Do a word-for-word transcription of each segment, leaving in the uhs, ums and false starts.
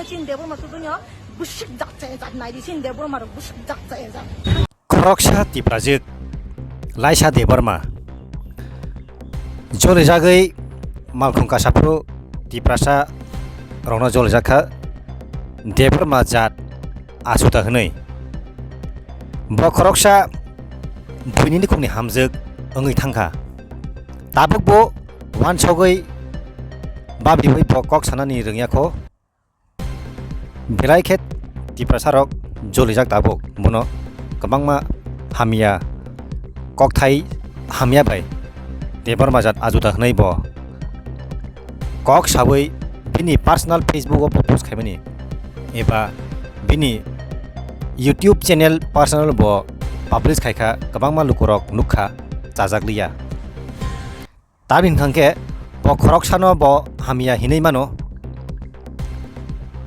Chini Debbarma suduino bwswk jak chaya jak nai di, chini Debbarma rok bwswk jak chaya jak. Khoroksa Tiprajwk Laisa Debbarma jolijagwi malkhung kasaphuru Tiprasa rokno jolijak kha Debbarma jat achuda hwnwi. Bo khoroksa buini nukhungni hamjwk wngwi thangkha. Tabukbo uansugwi babriwi bo kok sanani rwngya kho. Belai khe Tiprasarok jolijak tabuk, bono kwbangma hamya kokthai hamya bai Debbarma jat ajuda hwnwi bo kok sawi bini personal Facebook o post khaimani eba bini YouTube channel personal bo publish khaikha, kwbangma lukurok nukha, chajak liya. Tamni hwnkha khe bo khoroksano bo hamya hinwi mano.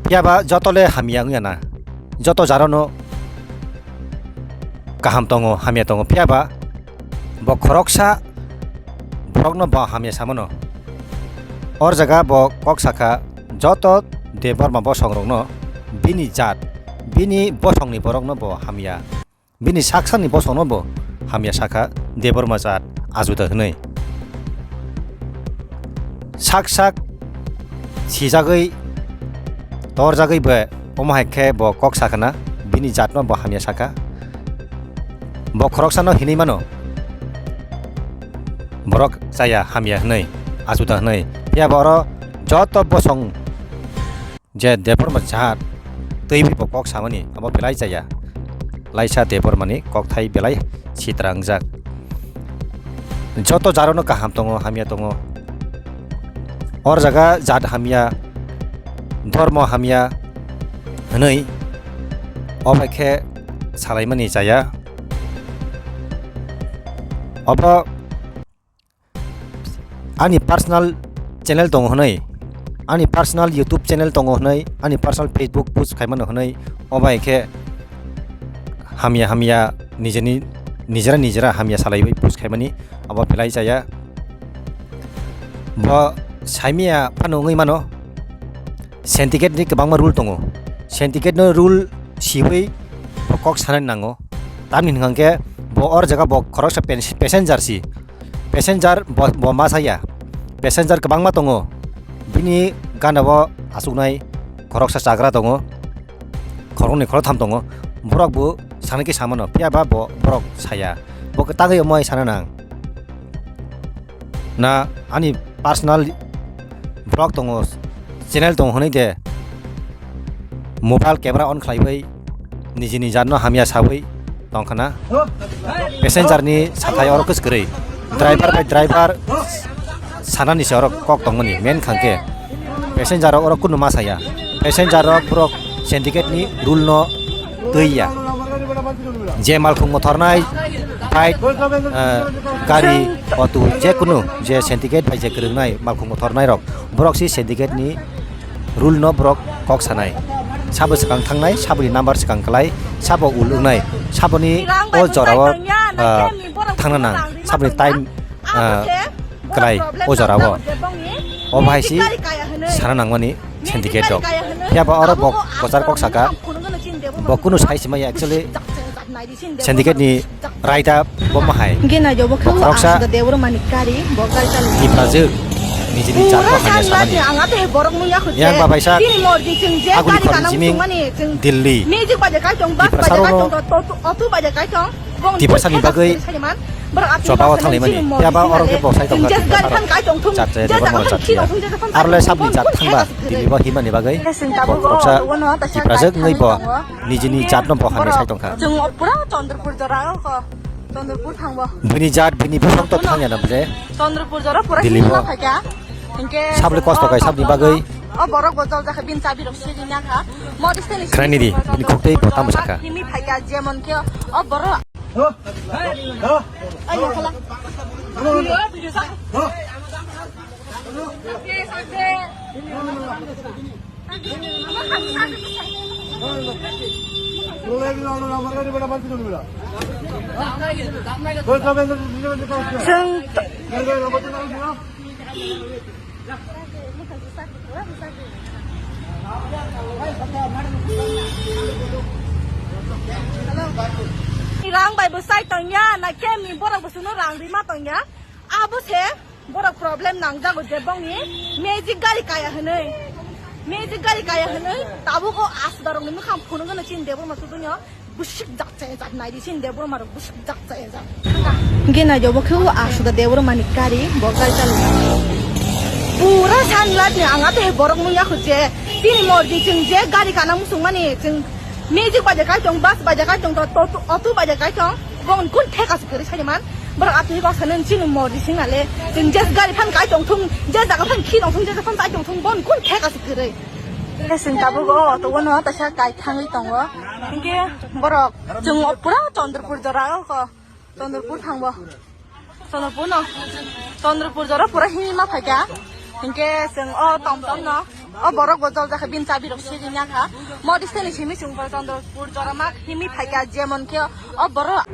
Phiya ba joto le hamya wngya na, joto jarono kaham tongo, hamya tongo. Phiya ba bo khoroksa borokno bo hamya samano. Or jaga bo kok sakha, joto Debbarma bosongrokno, bini jat, bini bosongni borokno bo hamya. Bini sak sakni bosongno bo hamya sakha Debbarma jat ajuda hwnwi. Sak sak sijagwi torjagwi bo omo hai khe bo kok sakha na bini jatno bo hamya sakha. Bo khoroksano hinwi mano borok chaya hamya hwnwi, ajuda hwnwi. Phiya ba oro joto bosong je Debbarma jat twiwi bo kok samani abo belai chaya. Laisa Debbarmani kokthai belai sitra wngjak. Joto jarono kaham tongo, hamya tongo. Or jaga jat hamya, dhormo hamya hwnwi obai khe salaimani chaya. Obo ani personal channel tongo hwnwi, ani personal YouTube channel tongo hwnwi, ani personal Facebook post khaimano hwnwi, obai khe hamya hamya nijeni, nijera nijera hamya salaiwi post khaimani abo belai chaya. Bo saimaya phano wngwi mano, syndicate ni kwbangma rule tongo, syndicate no rule siwi bo kok sanani nango. Tamni hwnkha khe bo or jaga bo khoroksa pen-, passenger si, passenger bo, bo ma saya, passenger kwbangma tongo, bini gana o achuknai khoroksa chagra tongo, khoroknwi khorotham tongo, borok bo sanai khe samano, phiya ba bo borok saya, bo kwtangwi omo hai sana nang. Na ani personal vlog tongo, channel tongo hwnwi de mobile camera on khlaiwi nijini jatno hamya sawi tongkhana. Passenger ni sathai oro kwchwrwi, driver bai driver sanani se oro kok tongmani main khangkhe. Passenger rok oro kunu ma saya. Passenger rok borok syndicate ni rule no twi ya. Je malkhung mothornai, bike, eh, gari, auto, je kunu je syndicate bai je kwrwngnai malkhung mothornai rok, borok si syndicate ni rule no borok kok sanai. Sabo swkang thangnai, saboni number swkang klai, sabo ul wngnai, saboni o jorao, eh, thangna nang, saboni time, eh, klai o jorao. O bahai si sana nangmani syndicate rok. Phiya ba oro bo kwchar kok saka, bo kunu sai sima ya actually syndicate ni raida bo mahai. Hwnkhe naijabo khe khoroksa ang Debbarma ni kari, bo kari chalo. Tiprajwk nijini jatno hamya samani. Yang babaisa aguni khorang jiming Delhi. Tiprasa rokno Tiprasani bagwi chobao thanglaimani. Phiya ba oro khe bo sai tongkha Tiprasa rok. Jat chaya Debbarma jat ya. Arle sabni jat thangba Delhi bo himani bagwi bo khoroksa Tiprajwk wngwi bo nijini jatno bo hamya sai tongkha. Chwng pura Chandrapur jora o ko, Chandrapur thango. Bini jat, bini bosong to thangya na bole. Chandrapur jora pura Delhi bo. Himna phaikha. Hinkhe sabni kosto kai sabni bagwi. O borok bo jol jakha bini chabi rok siri nyakha. Modis teni khraini di, bini khoktwi bo tamo sakha. Himi phaikha jemon khe o borok. Ayo khala. Chwng Rang bai bwsai tongya, na kemni borok bwswkno rang rima tongya. Abo se borok problem nangjago je bongni magic gari kaya hwnwi. Magic gari kaya hwnwi tabuk o asuda rokni mwkhang phunukgwno chini Debbarma tudunyo. Bwswk jak chaya jak naidi chini Debbarma rok bwswk jak chaya jak. Hingke naidi obo khe o asuda Debbarma ni gari bo gari chaloknai. Pura sunlight ni ang abo hai borok nukya kho je tini mordi chwng je gari kana muchungmani chwng magic bai de kai tong, bus bai de kai tong, to, to, auto bai de kai tong. Bong kun theka se kwrwi sani man. Borok atwi kok sani chini mordi singale. Chwng je gari phan kai tong thung, je jaga phan khi tong thung, je jaga phan chai tong thung, bon kun theka se kwrwi. Chwng tabuk o auto o no taisa kai thangwi tongo. Hingke borok chwng o pura Chandrapur jora o ko. Chandrapur thangbo. Chandrapur no. Chandrapur jora pura himwi ma phaikha. Hingke chwng o tom tom no. O borok bo jol jakha bini chabi rok sijin yakha. Modi steni simi chwng pura Chandrapur jora ma himwi phaikha jemon khe o borok.